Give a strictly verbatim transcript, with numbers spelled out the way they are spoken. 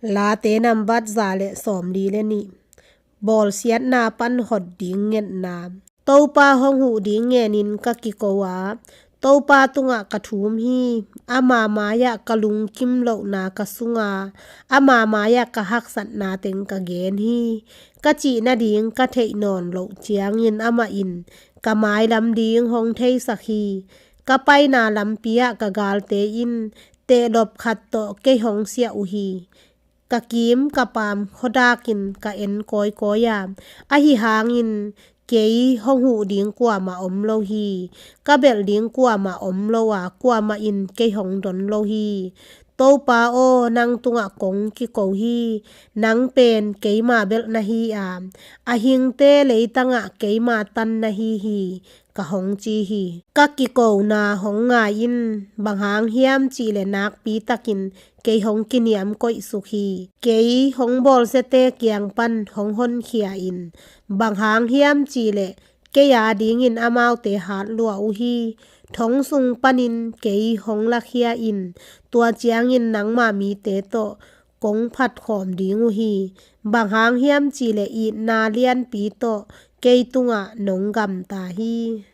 Late nambat za le sawmli le nih. Bawlsiatna pan hot ding ngetna. Topa hong huh ding ngenin ka kiko a, Topa tungah ka thum hi. Ama mai-ah ka lungkim lohna ka sung a, ama mai-ah ka haksatna teng ka gen hi. Ka cih nading ka theih nawn loh ciangin amah in ka mailam ding hong theisak hi. Ka paina lampi ah ka galte in tehlop khat tawh kei hong siah uh hi. Ka kim ka paam khuadakin ka en kawikawi a, ahi hangin kei hong huh ding kuamah om lo hi. Ka belh ding kuamah om lo a, kuamah in kei hong don lo hi. Topa aw, nang tungah kong kiko hi. Nang pen keima belh na hi a, a hingte leitangah keima tan na hi hi, ka hong ci hi. Ka kikona hong ngai in, bang hang hiam cihleh nakpi takin kei hong kiniam koihsuk hi. Kei hong bawlsiate kiang pan hong honkhia in, bang hang hiam cihleh kei adingin amaute hat lua uh hi. Thong sung panin kei hong lakhia in, tua ciangin nangma mite tawh kong phatkhawm ding uh hi. Bang hang hiam cihleh itna lianpi tawh kei tungah nong gamta hi.